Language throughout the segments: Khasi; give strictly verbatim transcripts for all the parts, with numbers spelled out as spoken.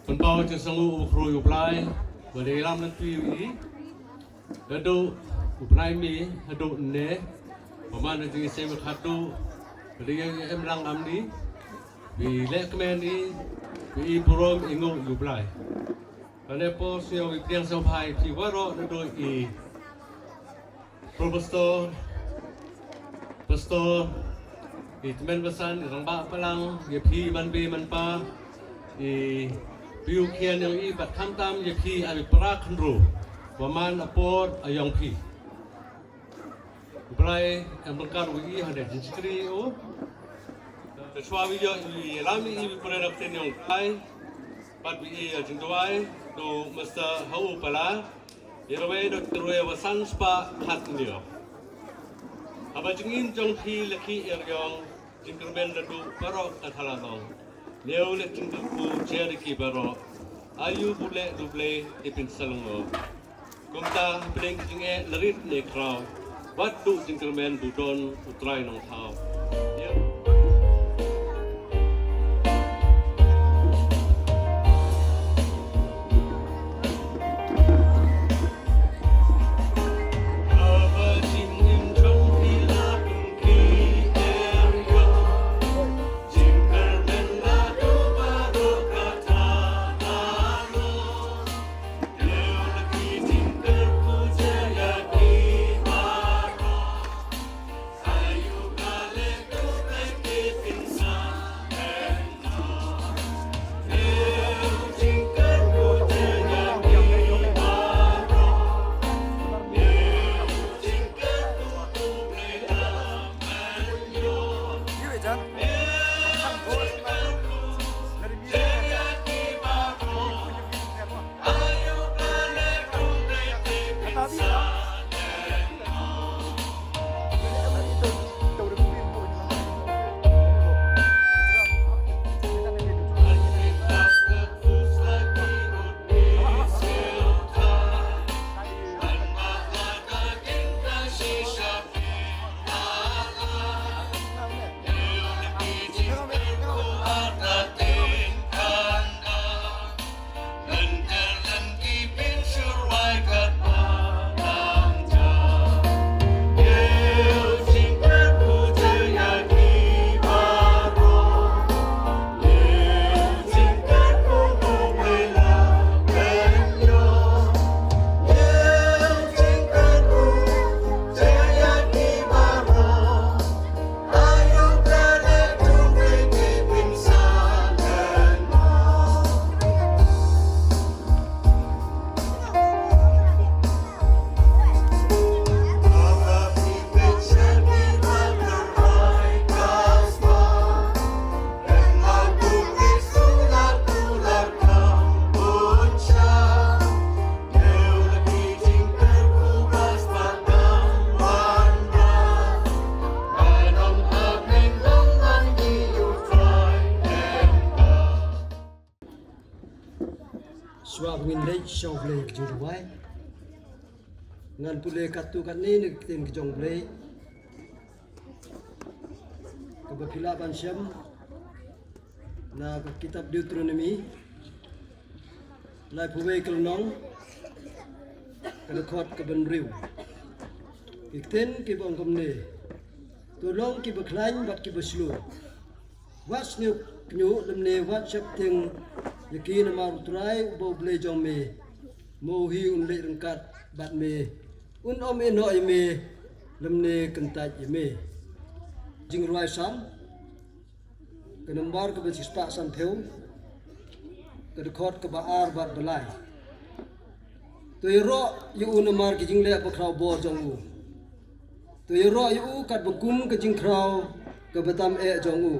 Pynpaw jingshah nguh u khru ïa u Blai ba da ïalam lynti ïa i. Haduh u bnai May haduh ne ba man jingïaseng ba khadduh ba da ïa em lang am ni. Bi leh kmen i bi i burom i nguh ïa u Blai. Kane por sngewbha i pdiang sngewbha ïa phi waroh naduh i Professor, Pastor, i tymmen basan, i rangbah balang, ïa phi man beh man pa, i phi u khian ïa i bad khamtam ïa phi, a i para khynru, wa man a por a ïong phi. U Blai em ryngkat u i ha de jingshakri u. Te shuwa wi ïa i lam i wi pura da ktien ïong Blai, bad wi i jingduwai, do Mister Hau Pala. Ïa rwai dok rwai wa san spah khat nyo. Haba jingin jong phi laki er yong jingkyrmen da du barok ka thala dong. Neo le jingkyrku jeri ki barok. Ayu bule duble ipin salngo. Kumta pdeng jingeh larit ne kraw. Wat du jingkyrmen bu don u Trai Nongthaw. Ïa. Shuwa ba ngin leit sha U Blei ka jingduwai, ngan pule katto katne na ka ktien ka jong U Blei kaba phi lah ban shem na ka kitab Deuteronomi laiphew wei ka lynnong, ka dkhot kaba hynriew. Ki ktien kiba ong kumne: To long kiba khlaiñ bad kiba shlur. Wat sniew kñiuh lymne wat sheptieng ïa ki, namar U Trai uba U Blei jong me, mo hi un leit ryngkat bad me, un ym ïehnoh ïa me lymne kyntait ïa me. Jingrwai Salm, ka nombar kaba shispah sanphew, ka dkhot kaba ar bad ba lai. To ïaroh ïa u namar ki jingleh bakhraw bor jong u. To ïaroh ïa u katba kum ka jingkhraw kaba tam eh jong u.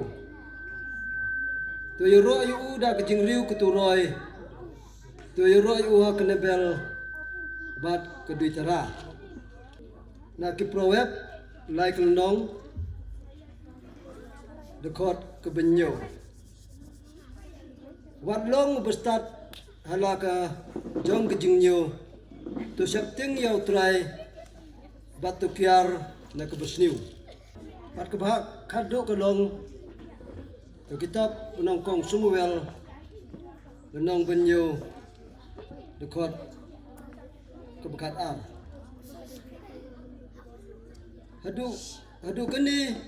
To ïaroh ïa u da ka jingriew ka turoi. To ïaroh ïa u ha ka nebel bad ka duitara. Na ki Proverb lai ka lynnong, dkhot kaba hynñiew. Wat long uba stad ha la ka jong ka jingñiew. To sheptieng ïa U Trai bad to kiar na kaba sniew. Bad kaba khadduh ka long ka kitab u Nongkong Samuel, Lynnong Bynñiew, dkhot kaba khatar. Haduh, haduh kane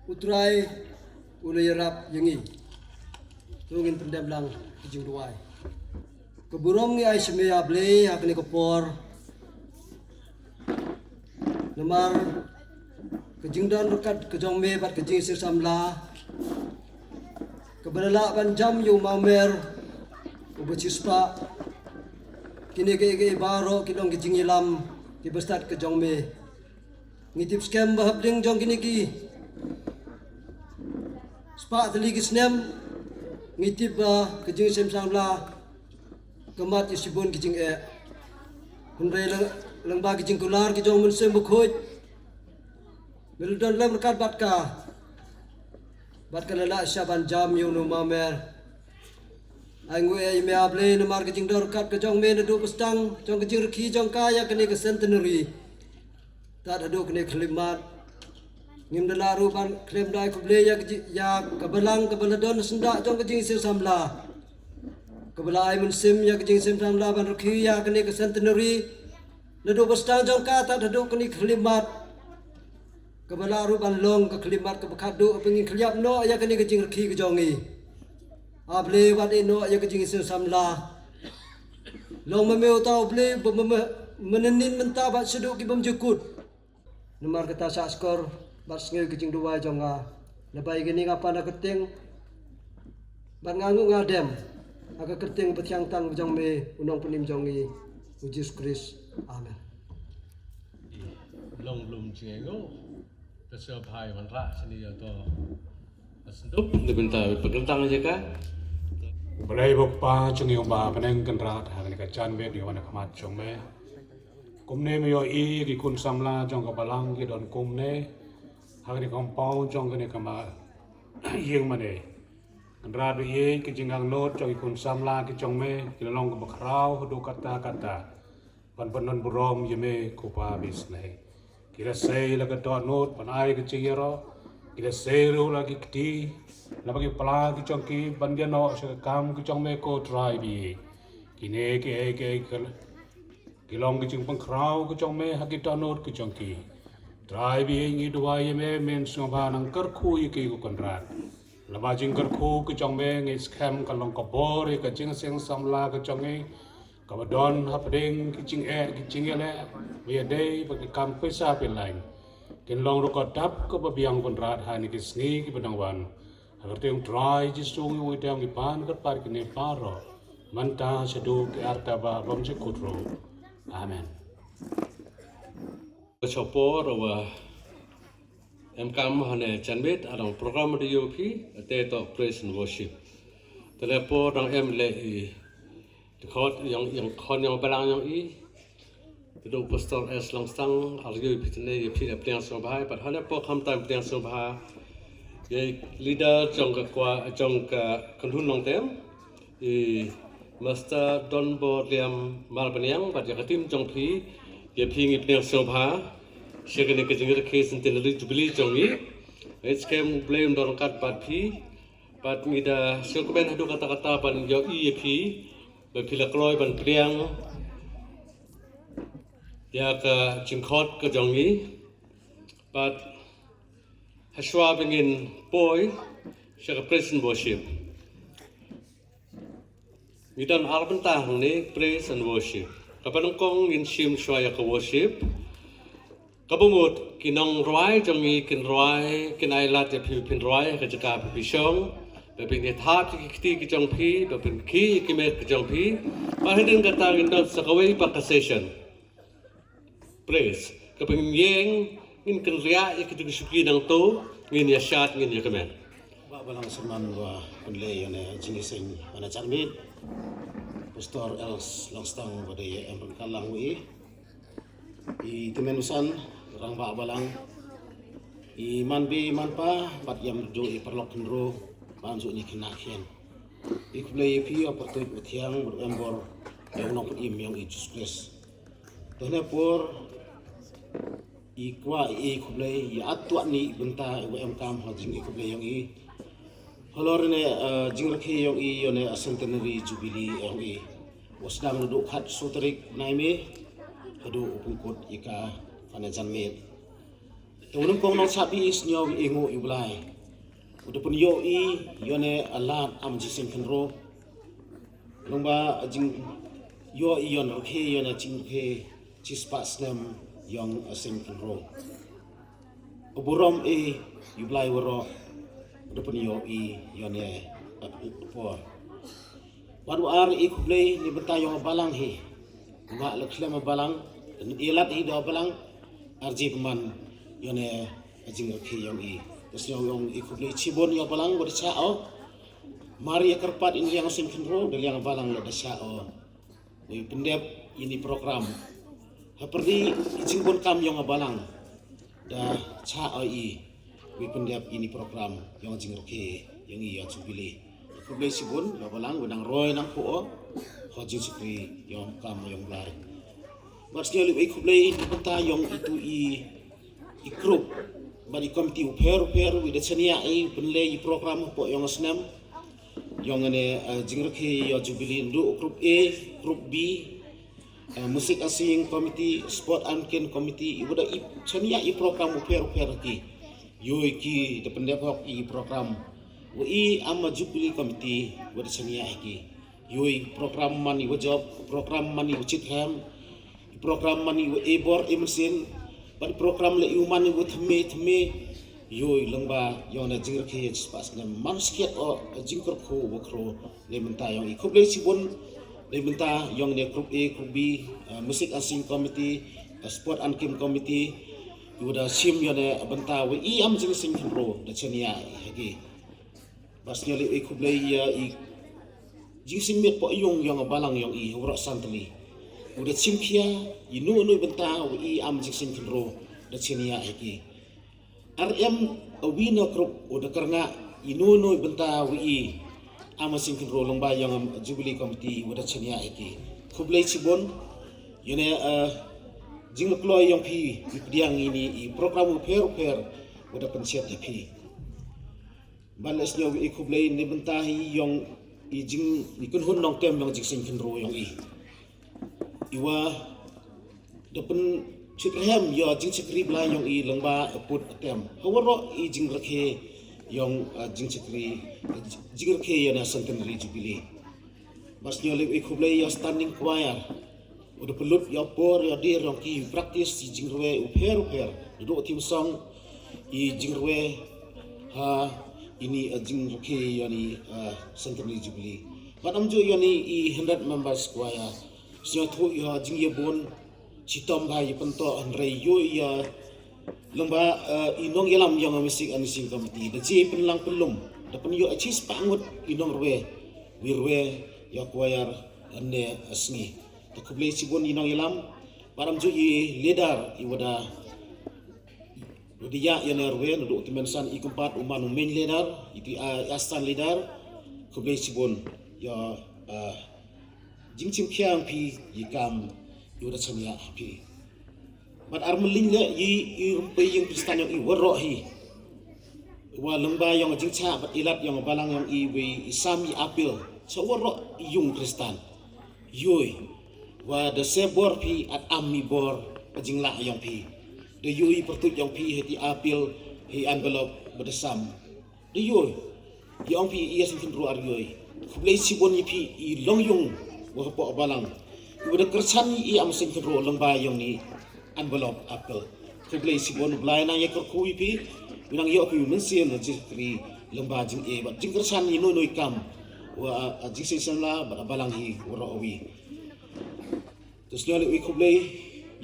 U Trai u la ïarap ïa ngi. To ngin pyndem lang ka jingduwai. Ka burom ngi ai sha me, A Blei, ha kane ka por. Namar ka jingdon ryngkat ka jong me bad ka jingseng samla, kaba la lah ban jam ïa u mawmer uba shispah. Kine kiei kiei baroh ki long ki jingïalam kiba stad ka jong me. Ngi tip skhem ba hapdeng jong kine ki spah tylli ki snem, ngi tip ba ka jingseng samla ka mad ïa shibun ki jingeh. Hynrei lang, lyngba ki jingkular ki jong u Mynsiem Bakhuid, me la don lem ryngkat bad ka, bad ka la lah shisha ban jam ïa uno u mawmer. Ai nguh ïa me, A Blei, namar ka jingdon ryngkat ka jong me naduh ba sdang jong ka jingrkhie jong ka ïa kane ka centenary tad haduh kane ka khyllipmat. Ngim da lah ruh ban khlem da ai khublei ïa ka ji-, ïa ka balang kaba la don syndah jong ka jingseng samla, kaba la ai mynsiem ïa ka jingseng samla ban rkhie ïa kane ka centenary naduh ba sdang jong ka tad haduh kane ka khyllipmat, kaba lah ruh ban long ka khyllipmat kaba khatduh haba ngin khyllap noh ïa kane ka jingrkhie ka jong ngi. A Blei, wat ïeh noh ïa ka jingseng samla. Long ma me uta U Blei ba mynhynnin mynta bad shaduh ki bymjukut. Namar kata, shah shkor bad sngew ka jingduwai jong nga. Lada ïa kane nga pan ha ka kyrteng bad nga nguh nga dem ha ka kyrteng bathiang tang ba jong me, u Nongpynim jong ngi, u Jisu Khrist. Amen. Long blum jingïoh. Te sngewbha ban rah shane ïa to. Sngewbha na bynta ba kyntang ïa ka. Balei ba Kpa jong ngi uba ha bneng, Kynrad, ha kane ka janmiet ngi wan ha khmat jong me. Kumne me ïohi ki khun samla jong ka balang ki don kumne ha kane ka compound jong kane ka ma ïing mane. Kynrad, ïeit ki jingangnud jong ki khun samla ki jong me ki la long kaba khraw haduh katta katta ban pyndon burom ïa me, ko Pa ba isynei. Ki la sei la ka dohnud ban ai ka jingïaroh. Ki la sei ruh la ki kti, la ba ki pla ki jong ki ban ïa noh sha ka kam ka jong me, ko Trai ba ïeit. Kine kiei kiei ki la, ki long ki jingpynkhraw ka jong me ha ki dohnud ka jong ki. Trai ba ïeit, ngi duwai ïa me, men sngewbha nang kyrkhu ïa ki, ko Kynrad. Lada ba jingkyrkhu ka jong me, ngi skhem ka long ka bor ïa ka jingseng samla ka jong ngi, kaba don hapdeng ki jingeh ki jingïaleh ba ïadei bad ki kam pisa pyllein. Kin long ruh ka dap kaba biang, Kynrad, ha kine ki sngi kiba dang wan. Ha ka kyrteng Trai Jisu ngi wei dem, ngi pan kyrpad kine baroh mynta shaduh ki arta ba bymjukut ruh. Amen. Ka shopor wa em kam hane janmiet, adang program da ïoh phi, ate to praise and worship. Te la por dang em le i, te khot ïong, ïong khon ïong balang ïong i. Te do Pastor S Longstang ar ïoh phi tene, ïa phi la pdiang sngewbha, pat hane por kham tam pdiang sngewbha ïa leader jong ka kwa, jong ka kynhun Nongtem, i Master Donbor Liam Marbaniang, bad ïa ka team jong phi, ïa phi ngi pdiang sngewbha sha kane ka jingïakhih centenary jubilee jong ngi. Ngi skhem U Blei un don ryngkat bad phi, bad ngi da sngewkmen haduh katta katta ban ïohi ïa phi ba phi la kloi ban pdiang ïa ka jingkhot ka jong ngi. Bad hashwa ba ngin poi sha ka praise and worship, ngi don ar bynta hangne, praise and worship. Kaba nyngkong ngin shim shwa ïa ka worship. Kaba mut ki nongrwai jong ngi kin rwai, kin ai lad ïa phi ba phin rwai ha ka jaka ba phi shong. Ba phin ïa thap ïa ki kti ki jong phi, ba phin khih ïa ki met ki jong phi. Bad hadien kata ngin don sa kawei pat ka session praise, kaba ngin ïeng, ngin kynriah ïa ki jong ki shuki, nangta ngin ïa shad, ngin ïa kmen. Bah Balang Syrman ba pynleit ïa kane ka jingïaseng, ba na jar miet Pastor S Longstang ba dei em ryngkat lang wi. I tymmen basan, rangbah balang, i man bri man pa, bad ïa myrdu i paralok khynroo, bad shu ngi khynnah khian. I khublei ïa phi, ïa u Pyrtuid Bathiang, bad u Embor, ïa u Nongpynim ïong i Jisu Khrist. Te hane por i kwah i khublei ïa uto uwei i bynta i wa em kam ha jingïakhublei ïong i. Halor ne, eh, jingrakhe yong i yone a centenary jubilee yong i. Wa sdang naduh khat so tarik nai me haduh u pynkut ika fana janmiet. Te u nyngkong nong sabi i sngew i ngu i Blai. U da pynyoh i yone a lad am jingseng khynro. Nong ba jing yo i yon rakhe yone jingrakhe chispah snem yong a seng khynro. U burom i u Blai waroh u da pynyoh i yone a por. Wat u ar i khublei ni bynta yong a balang hi. Nga la khlem a balang, i lad i da balang, arji pynman yone a jingrakhe yong i. Te sngew yong i khublei chibun yong balang wa da cha o. Mar ya kyrpad in liang seng khynro, da liang balang la da cha o. Wi pyndep ini program. Hapyrdi i jingbun kam yong a balang. Da cha o i. Wi pyndep ini program yong jingrakhe yong i ya jubilee. Khublei chibun, la balang, wa nang roi nang phuh o. Ho jingshakri yong kam yong Blai. Bad sngew liu i khublei ni bynta yong itu i i group bad i komiti u pher u pher wi da chania i pynleh i program hapoh yong a snem. Yong ane, eh, jingrakhe ya jubilee ndu group A, group B, eh, music and singing committee, sport and game committee, i wa da i chania i program u pher u pher ki. Yoi ki da pyndep hok i program. Wa i am a jubilee committee wa da chania ki. Yoi program man i wa jop, program man i wa chit hem, program man i wa e bor e mynsiem, bad program le i wa man i wa thymme thymme. Yoi lyngba yong na jingrakhe chispah snem man skiat o jingkyrkhu wa khro. Dei mynta yong i khublei chibun. Dei mynta yong ne group A, group B, eh, music and singing committee, eh, sport and game committee. I wa da chim yong ne bynta wa i am jingseng khynro da chania hagi. Bad sngew liu i khublei ya i jingseng miet poh yung yong a balang yong i waroh santli. U da chim khia i nu nu bynta wa i am jingseng khynro da chania hagi. Ar em a wi na group u da kyrngah i nu nu bynta wa i am a seng khynro lyngba yong a jubilee committee wa da chania hagi. Khublei chibun. Yone, eh, jinglakloi yong phi i pdiang ini i program u pher u pher wa da pynshiat ya phi. Ban le sngew i khublei ni bynta hi yong i jing i kynhun nongtem yong jingseng khynro yong i. I wa da pynchit rhem ya jingchakri Blai yong i lyngba a put a tem. Ha waroh i jingrakhe yong, ah, jingchakri, jingrakhe ya na centenary jubilee. Bad sngew liu i khublei ya standing choir. U da pynlut ya por ya dir yong ki practice i jingrwe u pher u pher. Naduh theme song i jingrwe ha ini a jingrakhe yani, ah, centenary jubilee. Bad am ju yani i hundred members choir. Sngewthuh ya jingyabun chitom ba i pynto hynrei yo ya lyngba, ah, i nongyalam yong a music and singing committee. Da ji pynlang pynlum. Da pynyoh a chispah ngut i nongrwe. Wi rwe ya choir ne a sngi. Te khublei chibun i nongyalam. Bad am ju i leader i wa da, wa da ya ya ne rwe naduh ti mensan i kympat u man u main leader, i ti a, a stand leader. Khublei chibun ya, ah, jingchim khiang phi i kam i wa da chania phi. Bad ar mylliñ le i, i rumpei yung Kristan yong i waroh hi. Wa lyngba yong jingcha bad i lad yong balang yong i wei i sam i appeal. Cha waroh i yung Kristan. Yoi. Wa da se bor phi at am i bor a jinglah yong phi. Da yoi pyrtuit yong phi heti appeal hi envelope wa da sam. Da yoi. Yong phi i a seng khynro ar yoi. Khublei chibun i phi i long yung wa hapoh balang. I wa da kyrchan i am seng khynro lyngba yong ni envelope appeal. Khublei chibun Blai nang ya kyrkhu i phi. Wi nang yoh phi mynsiem na jingkri lyngba jing e bad jingkyrchan i noi noi kam. Wa, ah, jingseng samla bad a balang hi waroh wi. Te sngew liu i khublei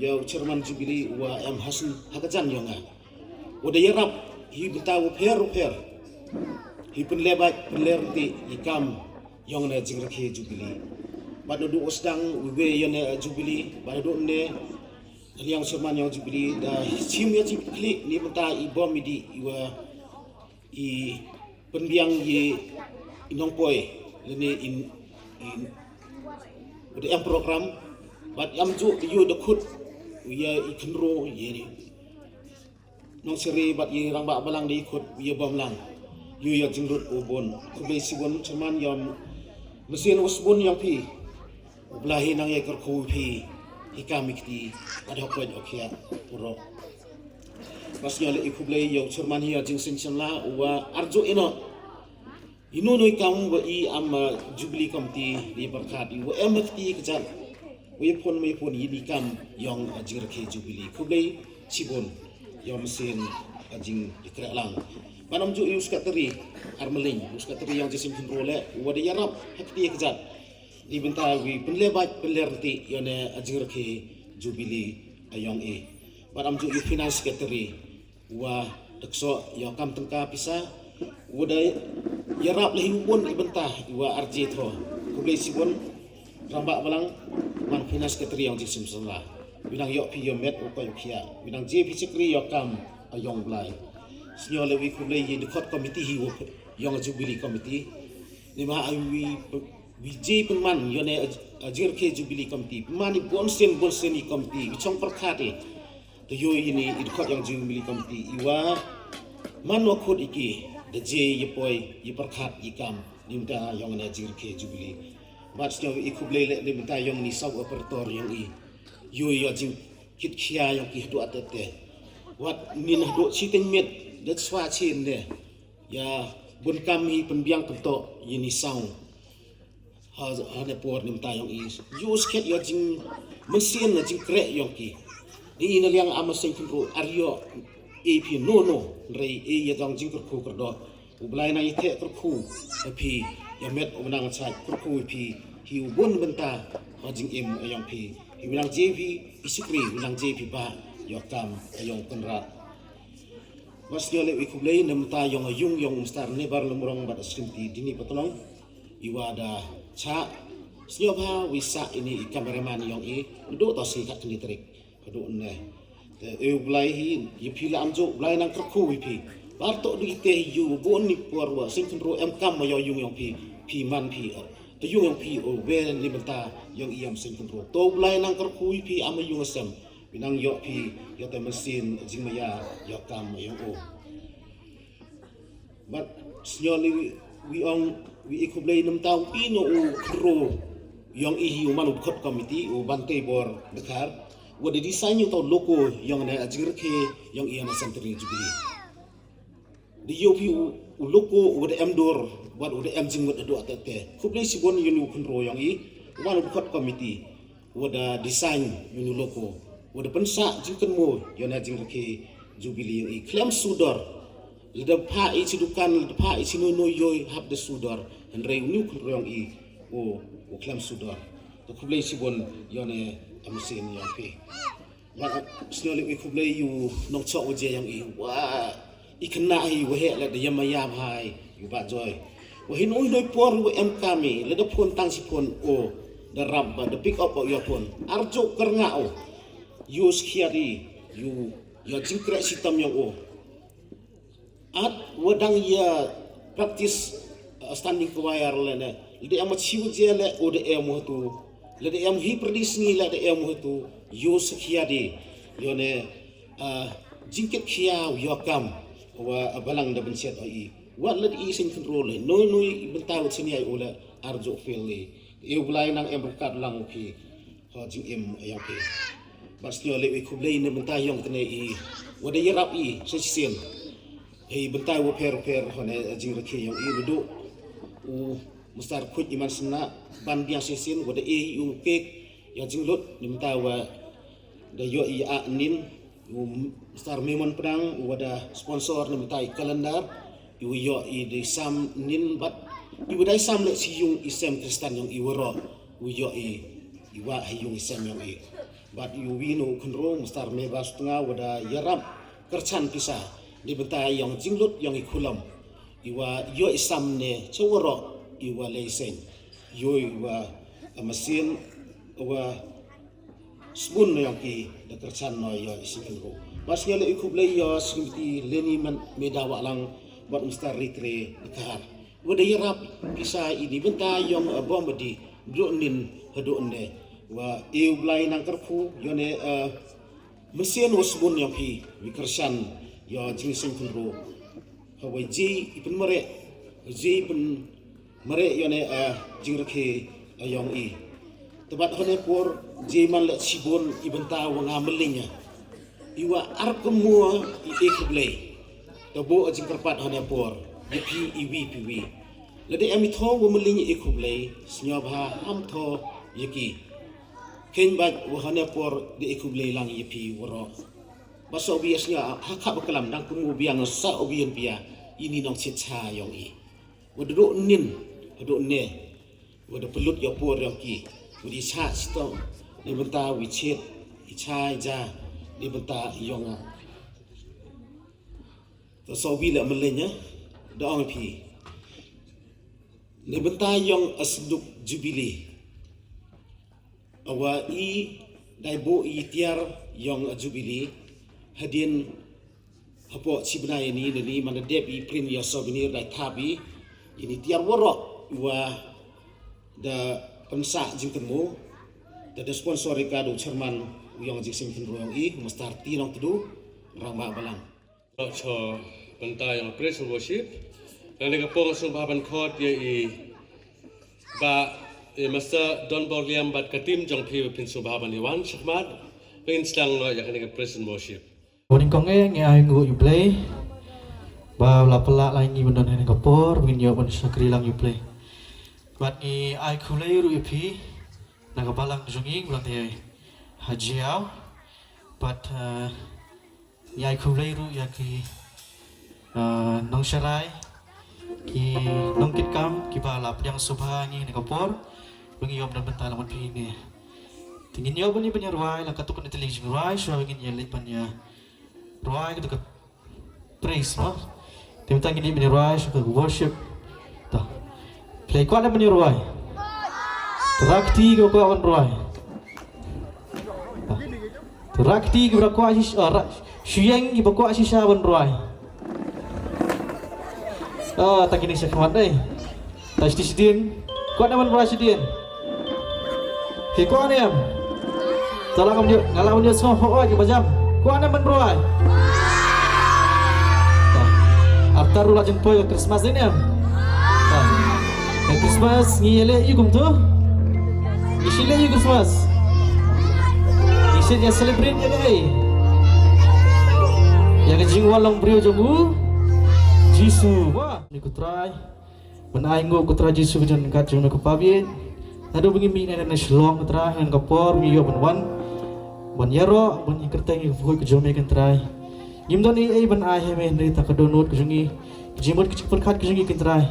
ya u chairman jubilee wa em hasan hakajan yong nga. Wa da yarap hi bynta wa pher u pher. Hi pynleh bad pynleh rynti i kam yong na jingrakhe jubilee. Bad naduh u sdang u we yong na jubilee bad naduh ne yang chairman yong jubilee da chim ya jingklik ni bynta i bom i di i wa i pynbiang i, i nongpoi lane i, i, i em program bad i am ju i yu da khut ya i khynro i ni nongseri bad i rangbah balang di khut ya bom lang. Ïoh ïa jinglut u bun. Khublei shibun chairman ïa u mynsiem u sbun ïa phi. U Blei hi nang ïa kyrkhu phi. Hi kam i kti. Ad hoc kwet ok ïa u rok. Bad sngewbha leh i khublei ïa u chairman hi ïa jingseng shen la u wa arju ino. Ino noi kam wa i am, uh, Jubilee Committee di pyrkhat i wa em kti kjat. Wa i pun wa i pun i ni kam ïong, uh, jingrakhe Jubilee. Khublei shibun. Ïa u mynsiem, uh, jingïakren lang. Bad am ju i u secretary Armelin, u secretary ïong Jason Khynrole, u wa da ïarap ha kti kjat. Di bynta wi pynleh bad pynleh rynti ïa ne, uh, jingrakhe Jubilee, uh, ïong i. Bad am ju i u finance secretary. Wa da kso ïa kam tyngka pisa. Wa da ïarap leh hi u bun i bynta i wa arji tho. Khublei shibun rambah balang man finance secretary ïong jingsem sala. Wi nang ïoh phi ïoh met u koi u khia. Wi nang je phi shakri ïa kam a ïong Blei. Sngewbha leh wi khublei ïa dkhot committee hi wa ïong Jubilee Committee. Ni ma ai wi wi je pynman ïa ne a jingrakhe Jubilee Committee. Pynman i bun sien bun sien i committee. Wi chong pyrkhat i. Te ïoh i ni i dkhot ïong Jubilee Committee i wa man wa khut i ki da je i poi i pyrkhat i kam ni mynta ïong ne jingrakhe Jubilee. Bad sngewbha i khublei leh ni mynta ïong ni saw operator ïong i. Ïoh i ïa jingkit khia ïong ki haduh atet te. Wat ni na haduh chi teng met da swa chi ne. Ïa bun kam i pynbiang pyntok i ni saw. Ha, ha ne por ni mynta ïong i. Ïoh skhet ïa jing mynsiem na jingkreh ïong ki. Ni i na liang ama seng khynru ar ïoh. E phi no no. Rei e ïa dang jingkyrkhu kyrdoh. U Blei nang i theh kyrkhu. E phi ïa met u nang chai kyrkhu e phi. Hi u bun bynta. Ha jingim ïong phi. Hi u nang je phi i sikri u nang je phi ba. Ïa kam ïong Kynrad. Bad sngewbha leh wi khublei na mynta ïong a ïung ïong u Mister Nebar Lumrong bad a Srimti Dini Patlong. I wa da cha sngewbha wi sa ini i cameraman ïong i. Ndu to si ka kni tarik. Kadu ne. Te e u Blei hi i phi la am ju Blei nang kyrkhu wi phi. Bar to di te ïu bun ni por wa sing khynru em kam ma ïong ïung ïong phi. Phi man phi. A ïung ïong phi o we ni mynta ïong i am sing khynru. To Blei nang kyrkhu wi phi am a ïung a sem. Wi nang ïoh phi ïoh te mynsiem jingmaya ïoh kam ïong u. Bad sngewbha leh wi ong wi i khublei na mynta u i no u khynru ïong i hi u man u dkhot committee u Bantei Bor Dkhar. Wa da design ïong to logo ïong ne a jingrakhe ïong i na Centenary Jubilee. Da ïoh phi u, u logo u da em dur, wat u da em jingmut haduh atet te. Khublei shibun ïa u khynru ïong i, u wan u dkhot committee, u da design ïa u logo, u da pynsah jingkynmaw ïa na jingrakhe Jubilee ïong i. Khlem sudor, lada pha i chi dukan, lada pha i chi noi noi ïoh hap da sudor, hynrei u khynru ïong i, u, u khlem sudor. Te khublei shibun ïa ne amsien ïa phi. Bad sngewbha leh wi khublei ïa u nongchok u je ïong i wa i khynnah hi wa heh leh da ïa ma ïa bhai ïa u Bah Joy. Wa hi noi noi por wa em kam i leh da phone tang shi phone o da rap ba da pick up ba ïa phone. Arju kyrngah o. Ïa u skhiat i ïa u ïa jingkreh shitom ïong o. At wa dang ïa practice, uh, standing choir leh ne. Lada em chi u je leh u da em u tu. Lada em hi pyrdi sngi leh da em u tu. Ïa u skhiat i. Ïa ne, uh, jingkit khia ïa kam. Wa, uh, balang da bynsiat o i. Wat lada i sing khynru leh. Noi noi bynta u sing ïa u leh. Arju fail i. Ïa u Blei nang em rukat lang u phi. Ha jingim ïong phi. Bad sngewbha leh wi khublei na bynta ïong tene i. Wa da ïarap i sa shisien. Hei bynta wa pher pher ha ne jingrakhe ïong i rudu. U Mister Khuid Iman Sna ban biang shisien wa da i u kek ïa jinglut na bynta wa da ïoh i a nin. U Mister Memon Pdang u wa da sponsor na bynta i calendar. I wa ïoh i da i sam nin bad i wa da i sam leh shi ïung i sem Kristan ïong i wa ro. U ïoh i i wa ha ïung i sem ïong i. Bad ïa u wi no u khynru Mister Mebas Tnga wa da ïarap kyrchan pisa. Ni bynta ïong jinglut ïong i khulam. I wa ïoh i sam ne cha wa ro i wa lei seng. Ïoh i wa a masin wa sbun no ïong ki da kyrchan no ïoh i sing khynru. Bad sngewbha leh i khublei ïa Srimti Leni Man Meda Wahlang bad Mister Ritre Dkhar. Wa da ïarap pisa i ni bynta ïong a bom di bro nin hadu ne wa e u Blai nang kyrkhu ïa ne, uh, mynsiem wa sbun ïong phi wi kyrchan ïa jingseng khynru. Hawei ji i pynmareh, ji i pynmareh ïa ne a jingrakhe a ïong i. Te bad hane por ji man leh shibun i bynta wa nga mylliñ a. I wa ar kymmo i e khublei. Te bo a jingkyrpad hane por ïa phi i wi phi wi. Lada em i tho wa mylliñ i e khublei, sngewbha ham tho ïa ki. Khein bad wa hane por da e khublei lang ïa phi waroh. Ba sa ubi asnga ha khap ba kalam dang kumu biang sa ubi yan pia ini nong sit cha yong i. Wa da do nin, wa do ne, wa da pelut ya por yong ki, wa di cha sito, ni benta wi chit, i cha i ja, ni benta yong a. To sa ubi la melenya, da ong phi. Ni benta yong a senduk jubili. Awa i dai bo i tiar yong a jubili hadien hapoh chi bnai ni ni man da dep i print ya souvenir dai thap i ini tiar warok wa da pynsa jingkynmo da da sponsor i ka do chairman u yong jingsing kynro yong i Master T Nongtdu Rangbah Balang. Cho bynta ïa praise and worship. Kane ka por sngewbha ban khot ïa i Bah, i Master Don Borliam bad ka team jong phi, phin sngewbha ban ïa wan shakhmat. Phin sdang noh ïa kane ka praise and worship. Morning kong eh, ngi ai nguh ïa u Blei ba u la pynlah lai ngi ban don ha kane ka por, ngin ïoh ban shakri lang ïa u Blei. Bad ngi ai khublei ruh ïa phi na ka balang jong ngi, balang te ha Jiaw. Bad, eh, ngi ai khublei ruh ïa ki, ah, nongsharai, ki nongkitkam kiba la pdiang sngewbha ngi na ka por ba ngi ïoh ban bynta lang bad phi ne. Te ngin ïoh ban ïa rwai la kato ka tylli jingrwai, shuwa ba ngin ïa leit ban ïa rwai kato ka praise mo. Te mynta ngin ïa ban ïa rwai shuwa ka worship. To. Phi kwah ne ban ïa rwai? Te rakti ko kwah ban rwai. Te rakti ki ba kwah shi, ah, ra-, shuyeng ki ba kwah shisha ban rwai. Ah, ta kini shakhmat dei. Ta shiti shidien. Kwah ne ban rwai shidien. Ki kwah ne em. Ta la kam nyu, nga la kam nyu sngo ho oi ki ba jam. Kwah ne ban rwai. Ta. Arta ru la jin poi ka Christmas dei ne em. Ta. Ka Christmas ngi ïa leh ïa kumto. Ngi shu leh ïa Christmas. Ngi shu ïa celebrate ïa kaei? Ïa ka jingwan long briew jong u Jisu. Wah, ni ko Trai. Ban ai nguh ko Trai Jisu ka jingkat jong me ko Pa bieit. Naduh ba ngi mih na na Shillong ko Trai, hynne ka por ngi ïoh ban wan. Ban ïaroh, ban ïakyrteng ïa ka pyrkhat ka jong me ko Trai. Ngim don ei ei ban ai ha me hynrei ta ka dohnud ka jong ngi. Ka jingmut ka jingpyrkhat ka jong ngi ko Trai.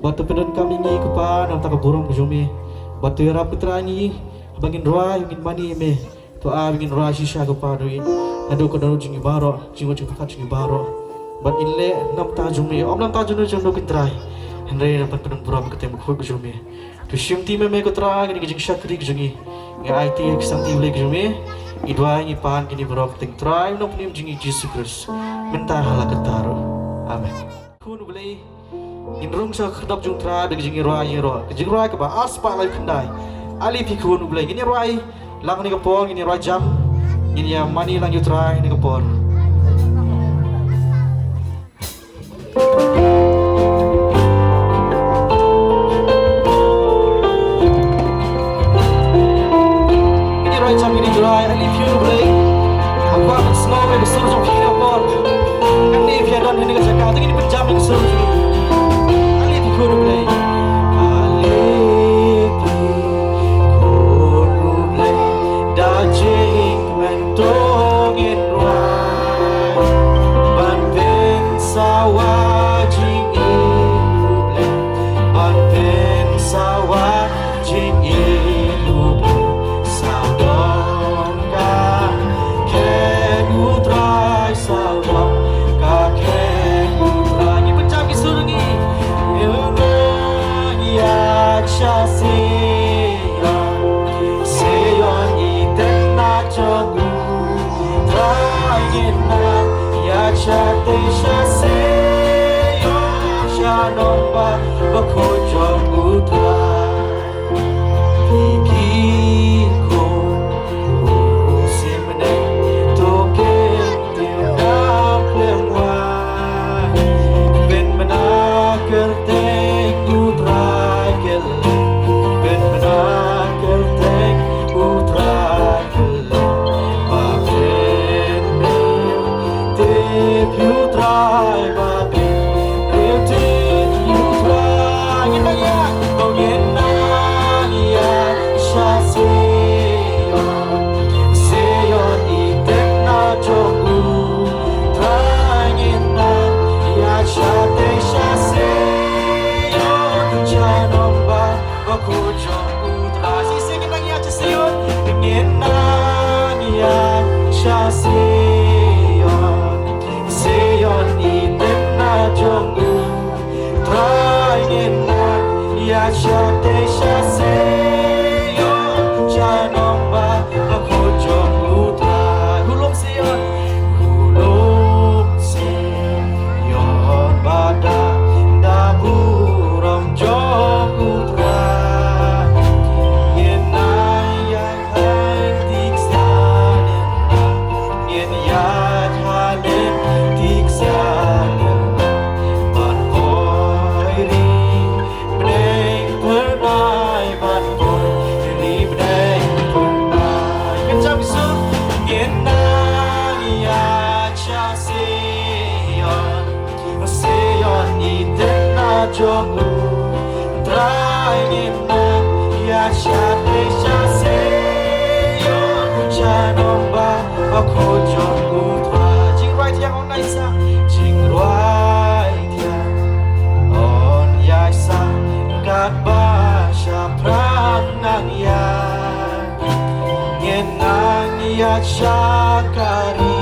Bad to pyndonkam ïa ngi ko Pa na ka bynta ka burom ka jong me. Bad to ïarap ko Trai ngi ba ngin rwai, ngin mane ïa me. To ai ba ngin rwai shisha ko Pa, naduh ka dohnud jong ngi baroh, jingmut jingpyrkhat jong ngi baroh. Bad ngin leh na ka bynta jong me, ym na ka bynta jong ngi jong ngi ko Trai. Hynrei na ka bynta ka burom ka kyrteng bakhuid ka jong me. To shim ti me me ko Trai, kane ka jingshakri ka jong ngi. Ngi aiti ïa ka sangti Blei ka jong me. Ngi duwai ngi pan kine baroh ha ka kyrteng Trai Nongpynim jong ngi Jisu Khrist. Mynta ha la ka kyrteng. Amen. Khun u Blei. Ngin rung sha ka khyrdop jong u Trai da ka jingïarwai ïaroh. Ka jingrwai kaba ar spah laiphew khyndai. Ale phi khun u Blei. Ngin ïarwai lang kane ka por, ngin ïarwai jam. Ngin ïa mane lang ïa u Trai kane ka por. Ngin ïarwai jam, ngin ïarwai, ale phi khun u Blei. Nga kwah ban sngew ïa ka sur jong phi ha kane ka por. Kane phi don ha kane ka jaka, te ngin pynjam ïa ka sur jong phi. Ale phi khun u Blei. Ale phi khun u Blei. Da jingmyntoi ngin rwai. Ban pynsawa jingim u Blei. Ban pynsawa jingim u Blei. Sawdong ka kyrteng u Trai, sawdong ka kyrteng u Trai. Ngi pynjam ki sur ngi. Ngi ïa sha Sion, Sion i tynat jong u Trai. Ngin nang ïa sha te sha Sion, sha nongbah bakhuid jong u Trai. Phi ki khun u Simne, to kin tim dap lem wai. jong u Trai, ngin nang ïa sha te sha se ïa u sha nong ba bakhuid jong u Trai. Jingruai thiang on ai sa, jingruai thiang on ai sa, katba shaphrang nang ïa. Ngin nang ïa sha ka ri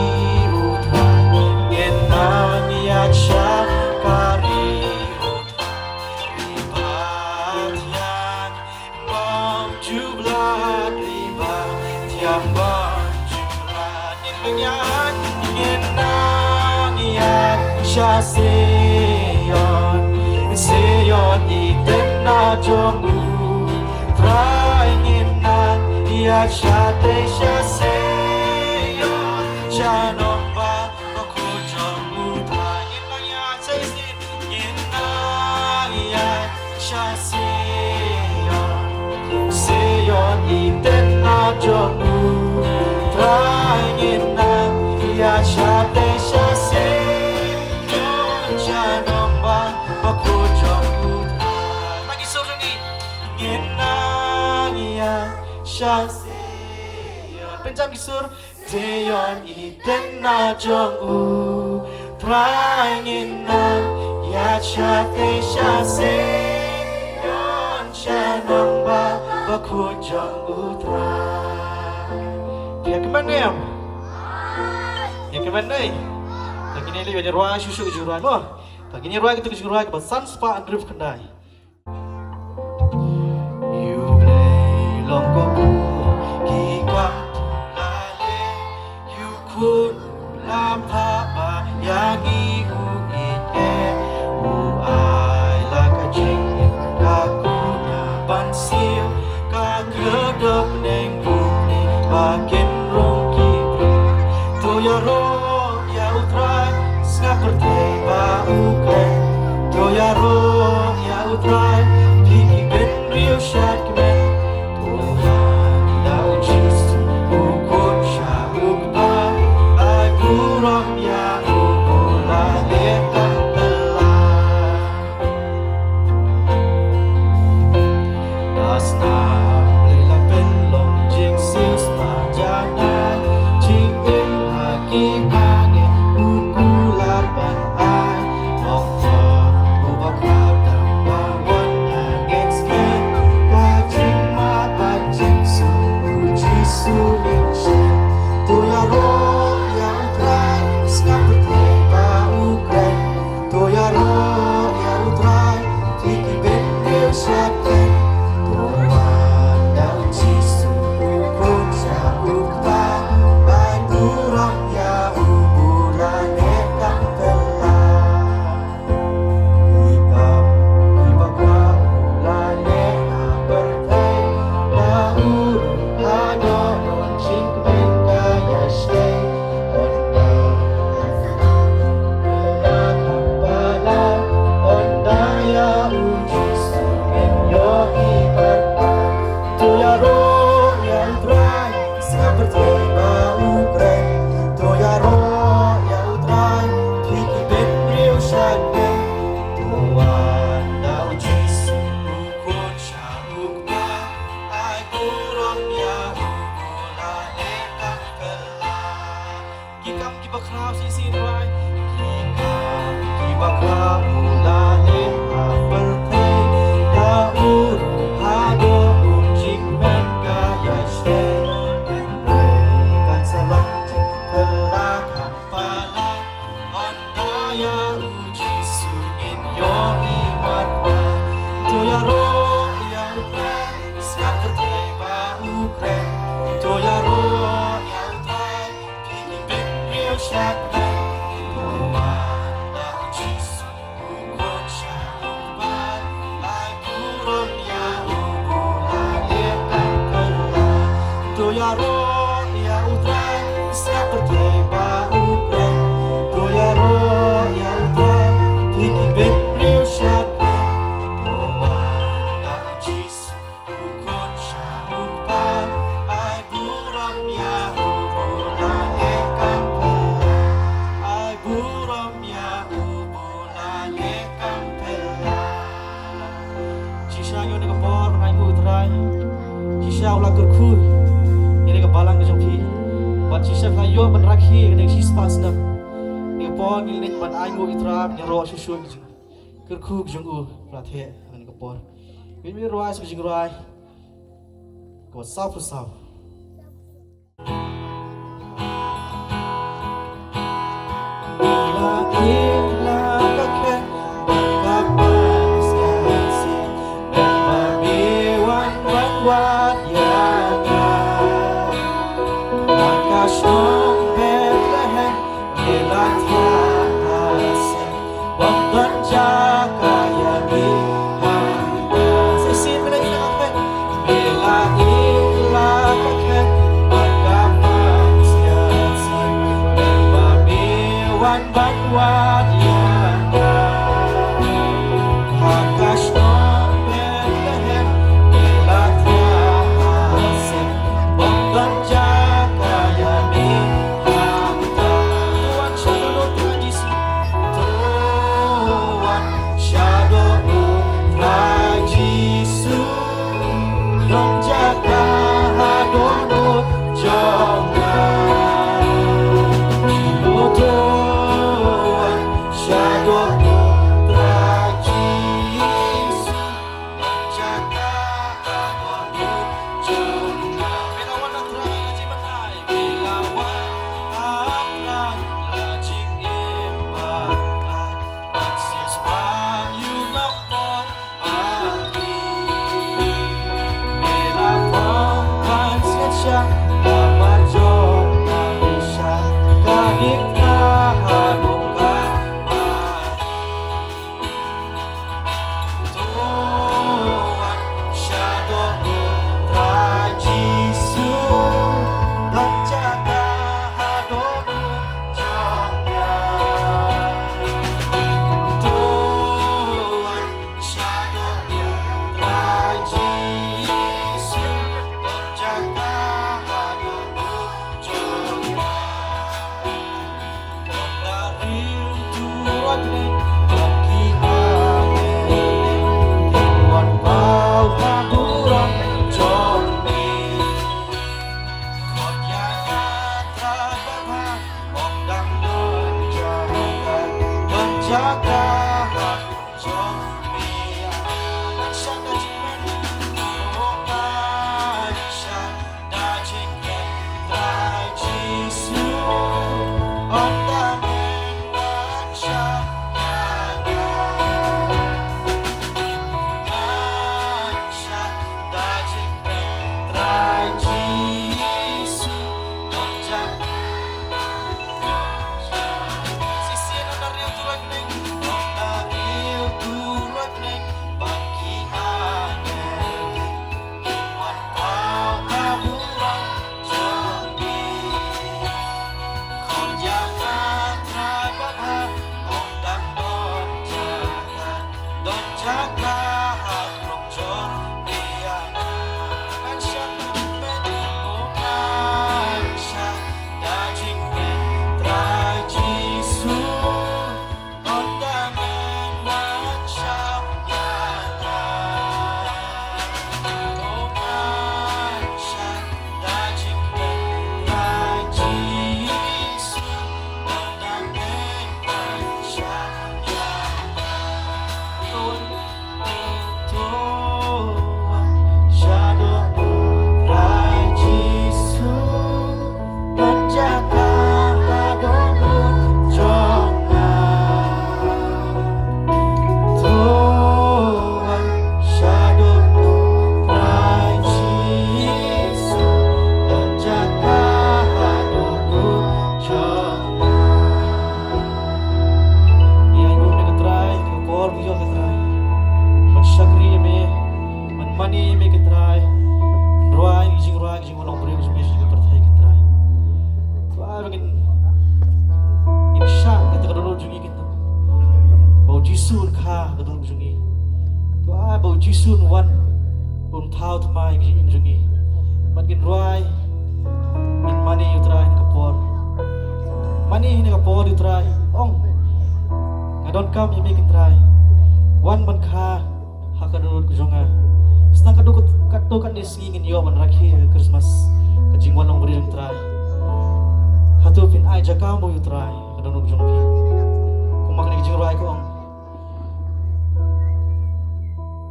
u Trai, ngin nang ïa sha ka ri u Trai. Ri ba thiang bym ju blad, ri ba thiang bym ju blad. Ngin nang ïa, ngin nang ïa sha Sion, Sion i tynna jong u Trai, ngin nang ïa sha te sha Sion, sha nong ba bakhuid jong u Trai. Ngin nang ïa sha Sion, ngin nang ïa sha Sion, Sion i tynna jong u Trai, ngin nang ïa sha te sha Sion, sha nong ba bakhuid jong u Trai. Nang ïa sha Sion, ngin nang ïa sha Sion. Pynjam ki sur. Sion i tynna jong u Trai, ngin nang ïa sha te sha Sion, sha nong ba bakhuid jong u Trai. Ïa kmen ne em? Ïa kmen ne? Te kine lei ban ïa rwai shuh shuh ka jingrwai mo. Te kine rwai kito ka jingrwai kaba san spah hynriew khyndai. Ïa u Blei long ko bun ki kam u la leh, ïa u Khun u la phah ba ïa ngi u ïeit eh, u ai la ka jingim ka kyrdan ban siew, ka kyrdan bneng u Blei ba kin rung ki briew. To ïaroh ïa u Trai, sngap pyrthei ba u kren. To ïaroh ïa u Trai, phi ki bynriew shad kmen. To wan da u Jisu u Khun sha u Kpa, ai burom ïa u ba u la leh tang kylla. Ka snam Blei la pynlong jingsiew spah janai, jingim ha ki angel u kular ban ai. Nongpop uba khraw tang ba wan na ngi skhem, ka jingmap ba jingsuk u Jisu ngin shem. To ïaroh ïa u Trai, sngap pyrthei ba u kren. To ïaroh ïa u Trai, phi ki bynriew shad kmen. To wan da u Jisu u Khun sha u Kpa, ai burom ïa u ba u la leh tang kylla. Ki kam kiba khraw u la leh ha pyrthei, da u rung haduh don jingkmen ka ïaishngaiñ. Ynda la kham palat, ynda ïa u Jisu ngin ïohi pat. To ïaroh ïa u Trai, sngap pyrthei ba u kren. To ïaroh ïa u Trai, phi ki bynriew shad kmen. To wan da u Jisu u Khun sha u Kpa, ai burom ïa u ba u la leh tang kylla. Ki kam kiba khraw shisien rwai. Ki kam kiba khraw u la leh ha pyrthei, da u rung haduh don jingkmen ka ïaishngaiñ. Hynrei kan sa long jingkylla kham palat, ynda ïa u Jisu ngin ïohi marwei. To ïaroh ïa u Trai, sngap pyrthei ba u kren. To ïaroh ïa u Trai, phi ki bynriew shad kmen. To wan da u Jisu u Khun sha u Kpa, ai burom ïa u ba u la leh tang kylla. To ïaroh ïa u Trai, sngap pyrthei ba u kren. To ïaroh ïa u Trai, phi ki bynriew shad kmen. To wan da u Jisu u Khun sha u Kpa, ai burom ïa u ba u la leh tang kylla. Ai burom ïa u ba u la leh tang kylla. Ïa u la kyrkhu ïa kane ka balang ka jong phi. Bad shisha ka ïoh ban rakhe ïa kane ka shispah snem. Ïa ka por ngi leit ban ai nguh ïa u Trai, ban ïaroh shuh shuh ïa ka jingkyrkhu ka jong u, la theh ha kane ka por. Ngin ïa rwai sa ka jingrwai kaba sawphew saw. Ïa, ïa me ko Trai, ka por ngi ïoh ko Trai ban shakri ïa me, ban mane ïa me ko Trai, ban rwai ïa ka jingrwai, ka jingwan long briew jong me sha ka pyrthei ko Trai. Trai, ba ngin, ngin shah kata ka dohnud jong ngi, ba U Jisu un kha ka dohnud jong ngi. Trai, ba U Jisu un wan, un thaw thymmai ka jingim jong ngi. Bad ngin rwai, ngin mane ïa U Trai ha kane ka por. Mane ha kane ka por ïa U Trai. Ong, nga donkam ïa me ko Trai. Wan ban kha ha ka dohnud ka jong nga. Sdang ka dohnud Katto katne sngi ngin ïoh ban rakhe ha ka Christmas, ka jingwan long briew jong U Trai. Hato phin ai jaka mo ïa U Trai ha ka dohnud jong phi? Kumba kane ka jingrwai ka ong,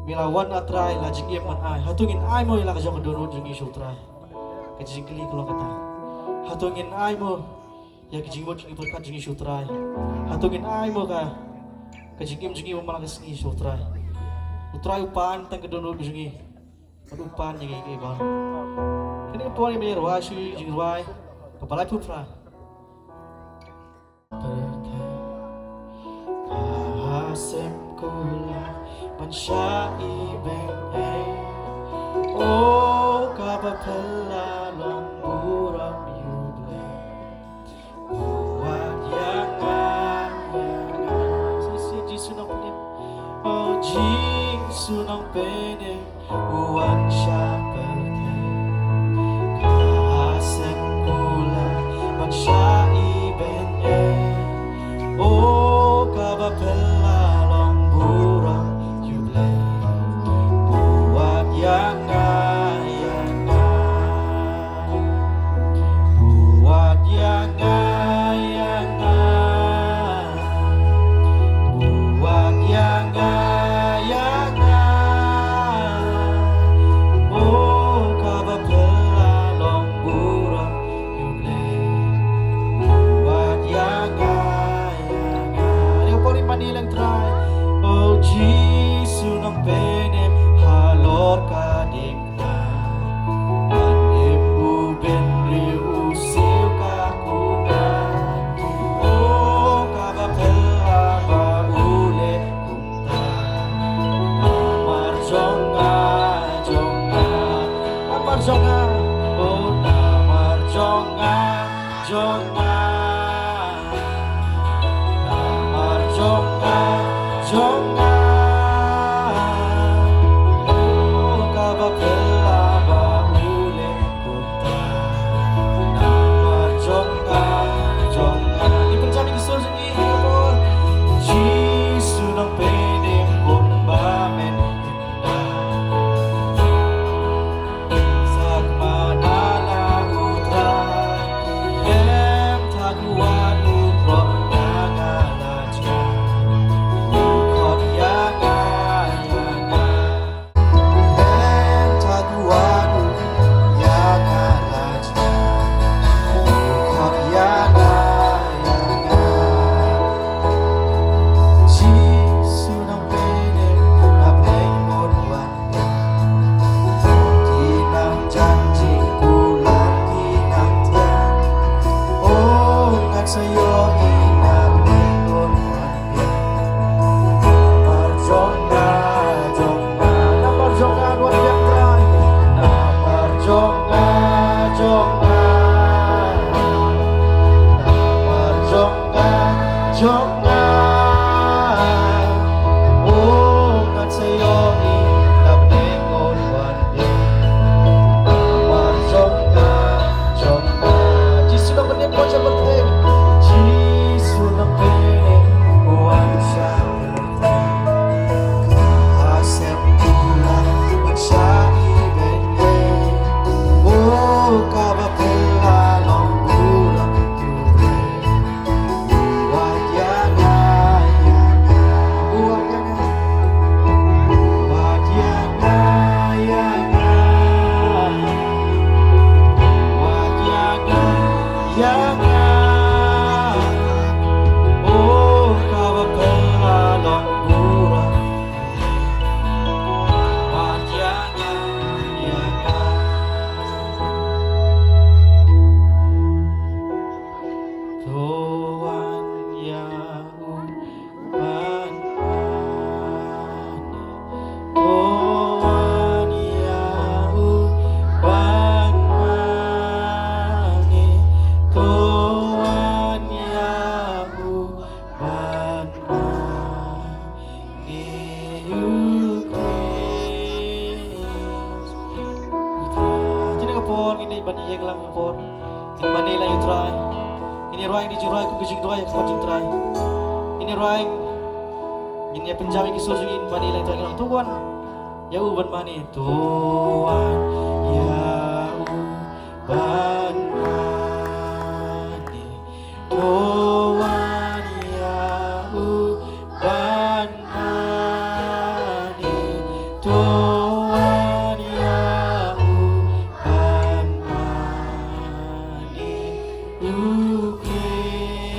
me la wan, A Trai, la jingim ban ai. Hato ngin ai mo ïa la ka jong ka dohnud jong ngi sha U Trai? Ka jingkylli ka long kata. Hato ngin ai mo ïa ka jingmut jong ngi, pyrkhat jong ngi sha U Trai? Hato ngin ai mo ka, ka jingim jong ngi man la ka sngi sha U Trai? U Trai u pan tang ka dohnud jong ngi. Bad u pan ïa ngi kiei kiei baroh. Kane ka por ngin ïa rwai shuh ka jingrwai kaba laiphew phra. Ka sem kular ban shah ibeiñ ei. O kaba phylla long burom ïa U Blei. Wat ïa nga, ïa nga. Jisu, Jisu Nongpynim. O Jisu Nongpynim, u wan sha pyrthei. Ka sem kular ban shah ibeiñ ei. O kaba phylla long burom ïa U Blei. Wat ïa nga, ïa nga. Wat ïa nga, ïa nga. Wat ïa nga, ïa nga. O kaba phylla long burom ïa U Blei. Wat ïa nga, ïa nga. Ïa pori mane lang Trai. O Jisu Nongpynim, halor ka dieng Ban im u bynriew u siew ka kumta. O kaba phylla ba u leh kumta. Namar jong nga, jong nga. Namar jong nga. O namar jong nga, jong nga. Namar jong nga, jong nga. O kaba phylla ba u leh kumta. Namar jong nga, jong nga. Ngi pynjah ïa ki sur jong ngi ha kane ka por. Jisu Nongpynim, kumba men Jisu Nongpynim, na pdeng bad wan. Ki nang jan jingkular ki nang thiang. O ngan sa ïohi na pdeng bad wan. Namar jong nga, jong nga. Namar jong nga, wan biang Trai. Namar jong nga, jong nga. Namar jong nga, jong nga. O ngan sa ïohi na pdeng bad wan. Namar jong nga, jong nga. Jisu Nongpynim, wan sha pyrthei. Jisu Nongpynim, wan sha pyrthei. Ka sem kular ban shah ibeiñ ei. O kaba phylla long burom ïa U Blei. Wat ïa nga, ïa nga. Wat ïa nga, ïa nga. Wat ïa nga, ïa nga. O kaba phylla long burom. Wat ïa nga, ïa nga. To wan ïa u ban mane. To wan ïa u ban mane. To wan ïa u ban mane. Ngi ïa u Khrist. Kine ka por ngin ïa ban ïeng lang ka por. Ngin mane lang ïa u Trai. Ngin ïa rwai, ngin ïa rwai kum ka jingduwai ha khmat jong u Trai. Ngin ïa rwai. Ngin ïa pynjam ïa ki sur jong ngi, ngin mane lang ïa u Trai, ngin ong, to wan. Ïa u ban mane, to wan ïa u ban mane, to wan ïa u ban mane, to wan ïa u ban mane, u Khrist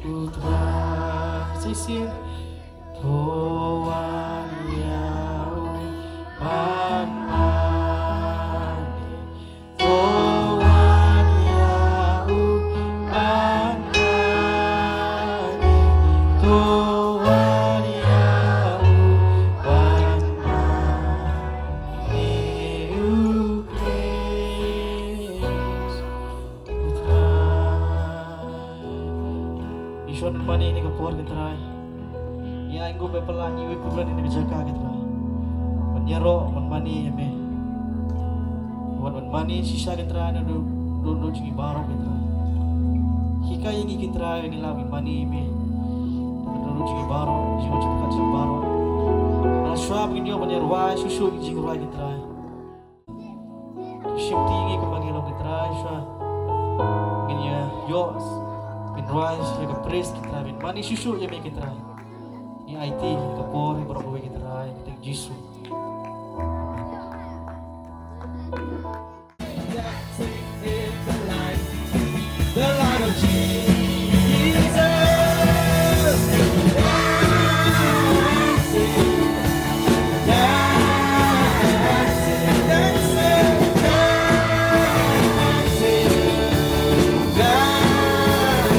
u Trai. Shisien. To wan ïa u ban mane, to wan ïa u ban mane, to wan ïa u ban mane, u Khrist u Trai. Ngi shon ban mane ïa kane ka por, ko Trai. Ngi ai nguh ba phi la ïoh pynlong ïa kane ka jaka, ko Trai, ban ïaroh ban mane ïa me. Wat ban mane shisha, ko Trai, na duh duh jong ngi baroh, ko Trai. Hikai ïa ngi, ko Trai, ba ngin lah ban mane ïa me na duh jong ngi baroh, jingmut jingpyrkhat jong ngi baroh. Haba shuwa ba ngin ïoh ban ïa rwai shuh shuh, ngin ïa rwai, ko Trai. Shim ti ngi kumba ngi long, ko Trai, shuwa ngin ïa ïoh ban rwai ïa ka praise, ko Trai, ban mane shuh shuh ïa me, ko Trai. Ngi aiti ïa kane ka por ïa baroh kawei, ko Trai, ha ka kyrteng Jisu. The light of Jesus. Dancing, dancing, dancing, dancing,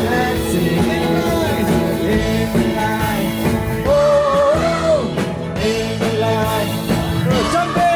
dancing in the light, in the light. Oh, in the light. Jump in.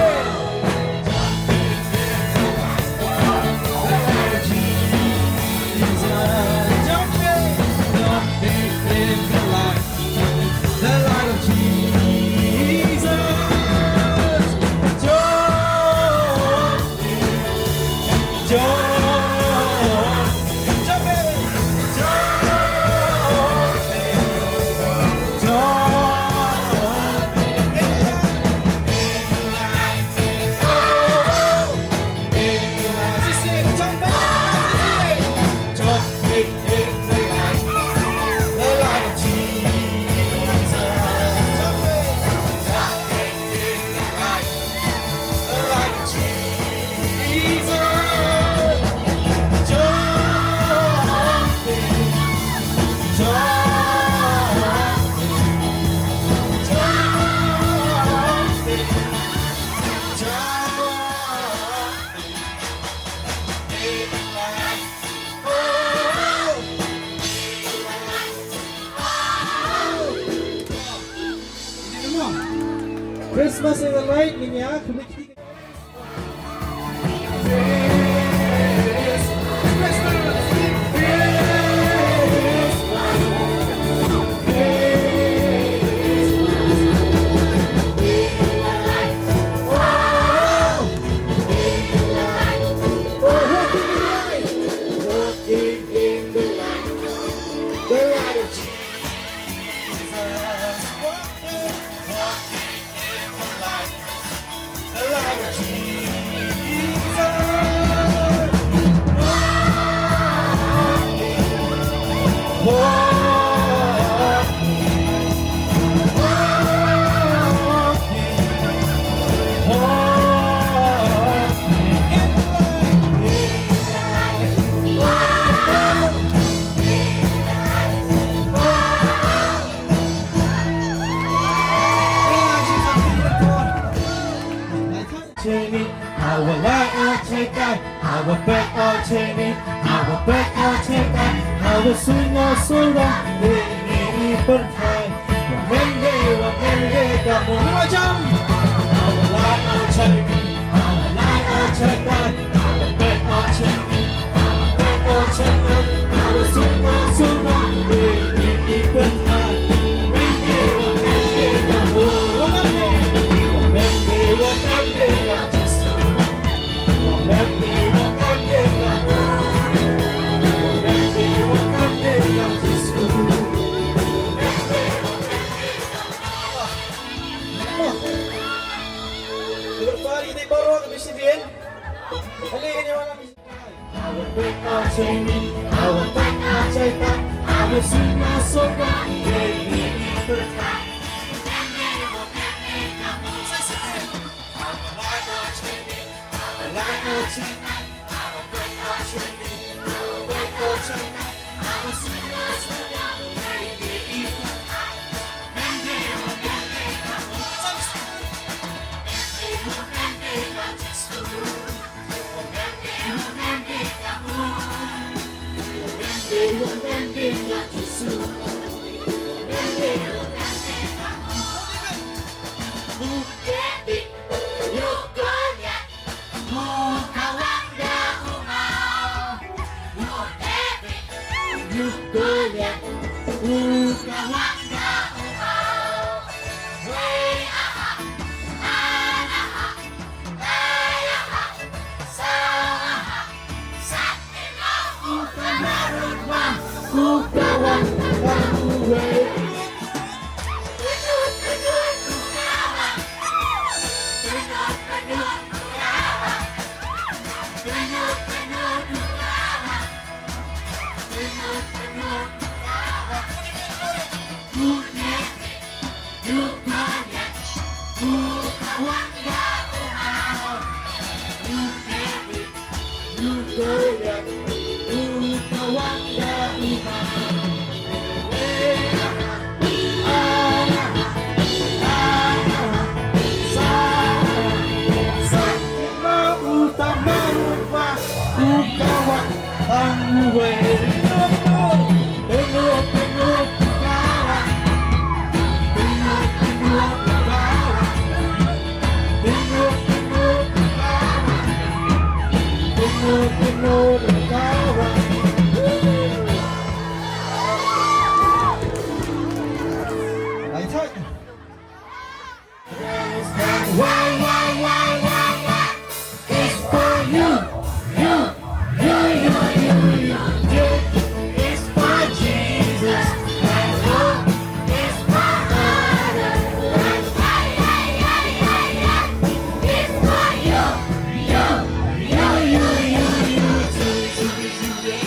Christmas in the light, ngin ïa khmih. Cheni, our light, our chekai, our back, our cheni, our back, our chekai, our swing, our sura, ini pyrthai. Wa mende, wa mende, kamu ni macam. Our light, our cheni, our light, our chekai, our back, our cheni. Kini baroh kami sidien. Kali kini wala kami. Our breakout training, our breakout training, our senior soccer, yeah, yeah, yeah. Why, why, why, why, why? It's for you, you, you, you, you, you, you. It's for Jesus, and hope is for others. And why, why, why, why, why? It's for you, you, you, you, you, you, you, you, you.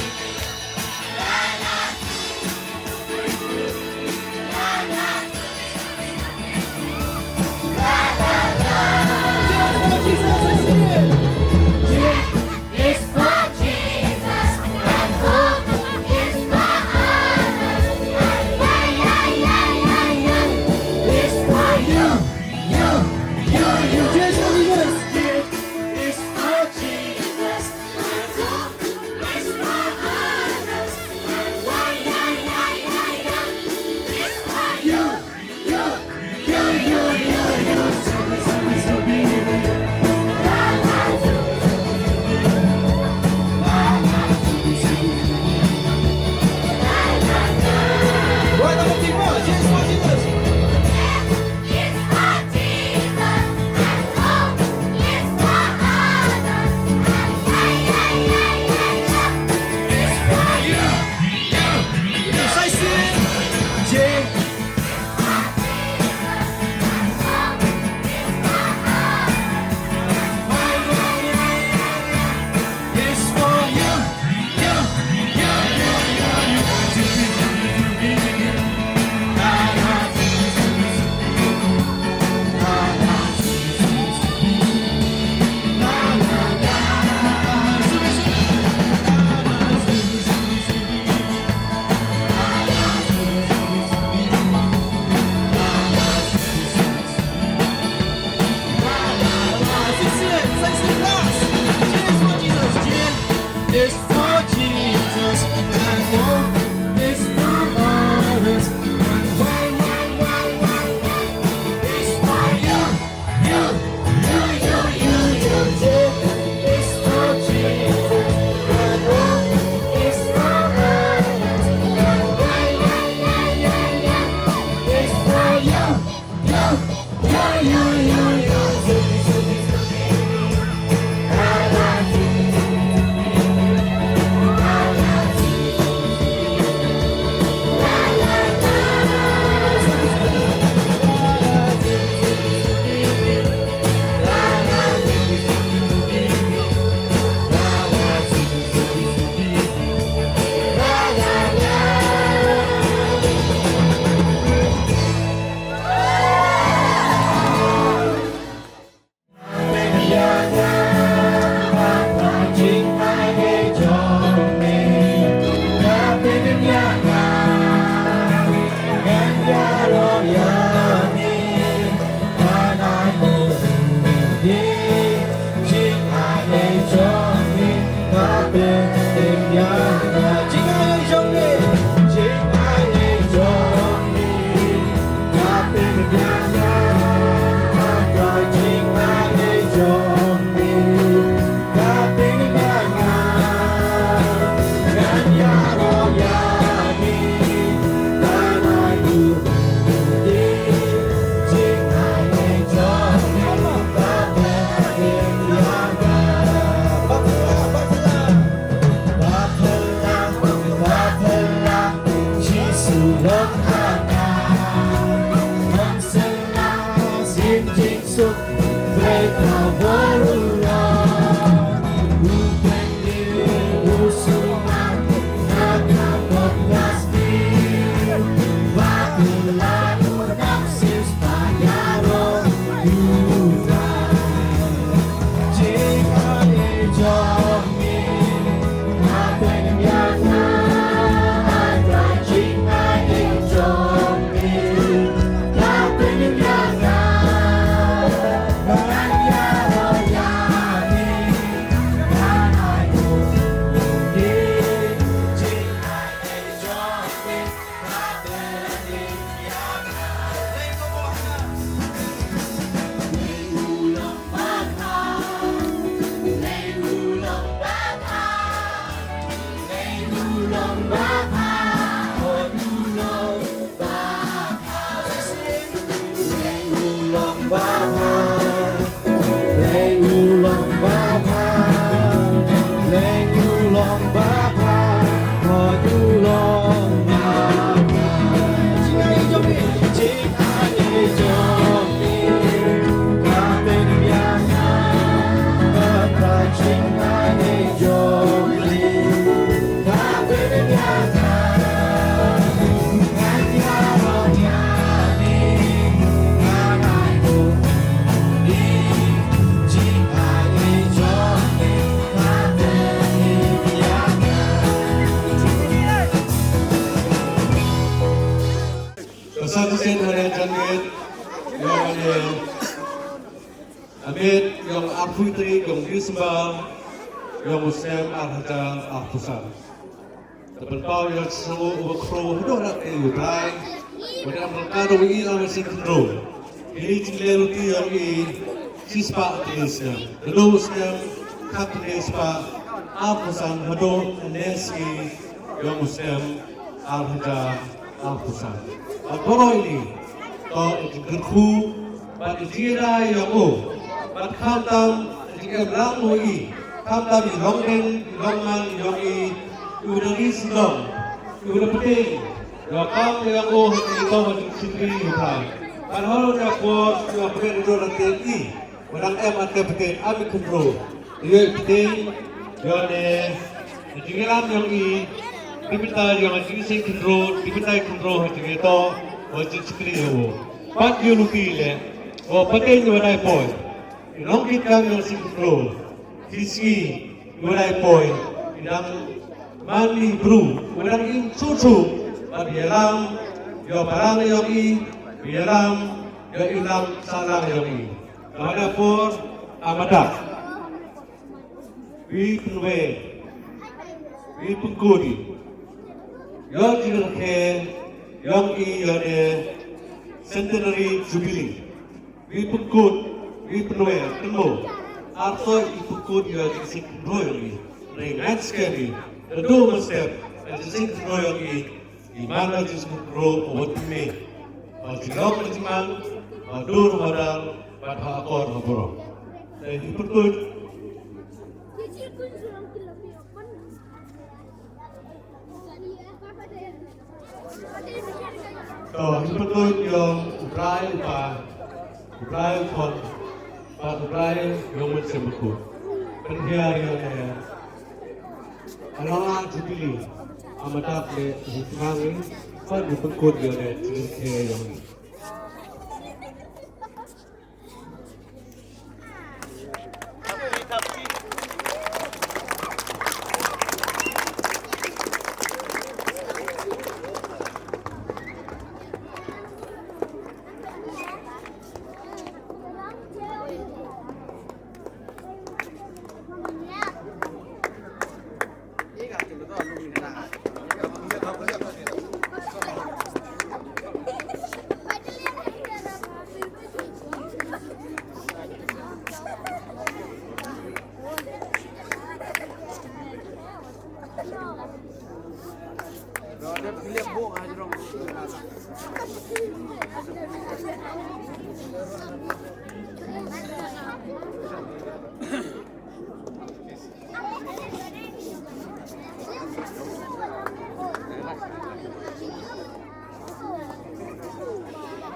Ka sa shisien hangne janmiet, ïa kane, ka miet jong arphew tarik jong December jong u snem ar hajar arphew san. Te pynpaw ïa ka shnong uba khraw haduh la te u Trai. Wat ïa ka dei ïa ka seng khynroo. Kine ki jingleh luti ïa ngi shispah tylli snem. Naduh u snem khatlai spah arphew san haduh hynne sngi jong u snem ar hajar arphew san. Bad baroh ngi to ïa ki kyrkhu bad ïa ki jingïada ïa u bad khamtam ïa ki em lang u i khamtam i longdeng i longman ïa u i u da ri sdom u da pdeng ïa kam ïa u ha ki to ha ki chingri ïa u Trai. Bad halor ïa por ïa pdeng ïa u da teng i Wa dang em ate pete ami khynroo. Ïoh pete ïoh ne jingïalam ïong i. Dipita ïong jingïaseng khynroo, dipita khynroo ha jingïatoh wa jingshakri ïa u. Pat ïoh luti le wa pete ïoh dai poi. I nongkit kam ïong seng khynroo. Ki sngi ïoh dai poi. I dang man i bru wa dang im shuh shuh. Pat ïalam ïoh balang ïong i. Ïalam ïoh ilam salang ïong i. Ka hada por a madak. Wi pynwe. Wi pynkut i. Ïa ki rkhe ïong i ïa ne centenary jubilee. Wi pynkut, wi pynwe, pynmo. Arto i pynkut ïa ki sik pynwe ïong i. Ring ngat skeri. Redo mastep. Ïa ki sik pynwe ïong i. Iman la jismu kro o wat me. Ba jilok la jiman, ba dur ba dal, ba ha akor ba bro. Dai hi perkut. To hi perkut ïong u Trai u Pa, u Trai u Khon, bad u Trai ïong Mynsiem Bakhuid. Pynhiar ïong ne. Along a Jubilee, a madak le hi tnga ngi, pat ngi pynkut ïa le jingkhe ïong ngi.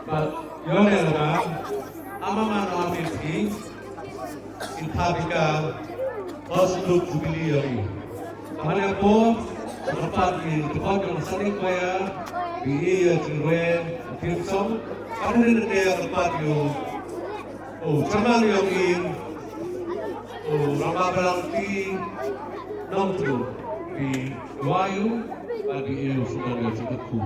Bad ïoh ne lada ama man o ami ki intha bika hos duk jubilee ïa i. Bad ne apo dapat i tukot ïa sani kwaya i i ïa jingwe tim song. Bad ne ne dapat ïa o chairman ïa i. Rama balang ti nong tu bi wayu ba bi eu sukan ga cukup ku.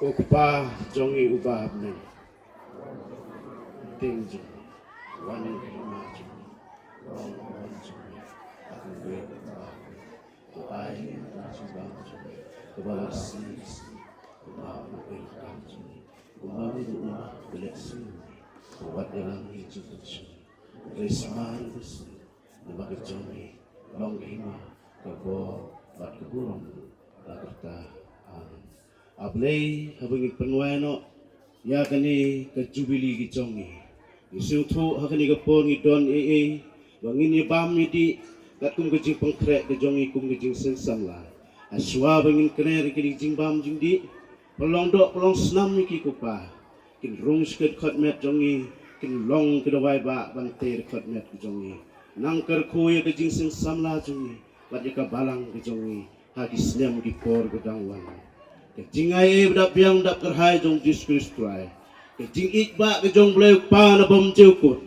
Ko Kpa jong ngi uba ha bneng, kyrteng jong me, wan ka hima jong me, long ka mon jong me ha kawei ka kyrdan. To ai ïa ngi ka jingim jong ngi kaba la shisha, kumba ngi ïohi ïa ka kam jong ngi, kumba ngi ïohi ïa ka leh sniew jong ngi, wat ïalam ngi jingpynshoi. Hynrei sumar ïa ka sniew, namar ka jong ngi long ka hima, ka bor bad ka burom la katta. Amen. A Blei, haba ngi pynwai noh ïa kane ka jubili ka jong ngi, ngi sngewthuh ha kane ka por ngi don ei ei ba ngin ïa bam ïa dih katkum ka jingpynkhreh ka jong ngi kum ka jingseng samla. Hashwa ba ngin kner ïa kane ka jingbam jingdih, pynlong doh pynlong snam ïa ki, ko Kpa, kin rung sha ka dkhot met jong ngi, kin long ka dawai ba ban tei dkhot met ka jong ngi. Nang kyrkhu ïa ka jingseng samla jong ngi bad ïa ka balang ka jong ngi ha ki snem ki por ba dang wan. Ka jingai ei ba dap biang dap kyrhai jong Jisu Khrist Trai, ka jingïeit ba ka jong Blei u Kpa na bymjukut,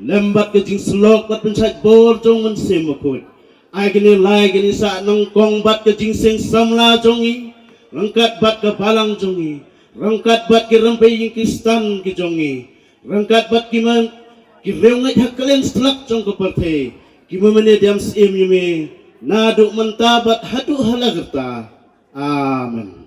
lem bad ka jingsyllok bad pynshait bor jong Mynsiem Bakhuid, ai kane lai kane sah nyngkong bad ka jingseng samla jong ngi, ryngkat bad ka balang jong ngi, ryngkat bad ki rympei ïing Khristan ki jong ngi, ryngkat bad ki man, ki riewngeit ha kylleng satlak jong ka pyrthei, kiba mynne diam syiem ïa me naduh mynta bad haduh hala karta. Amen.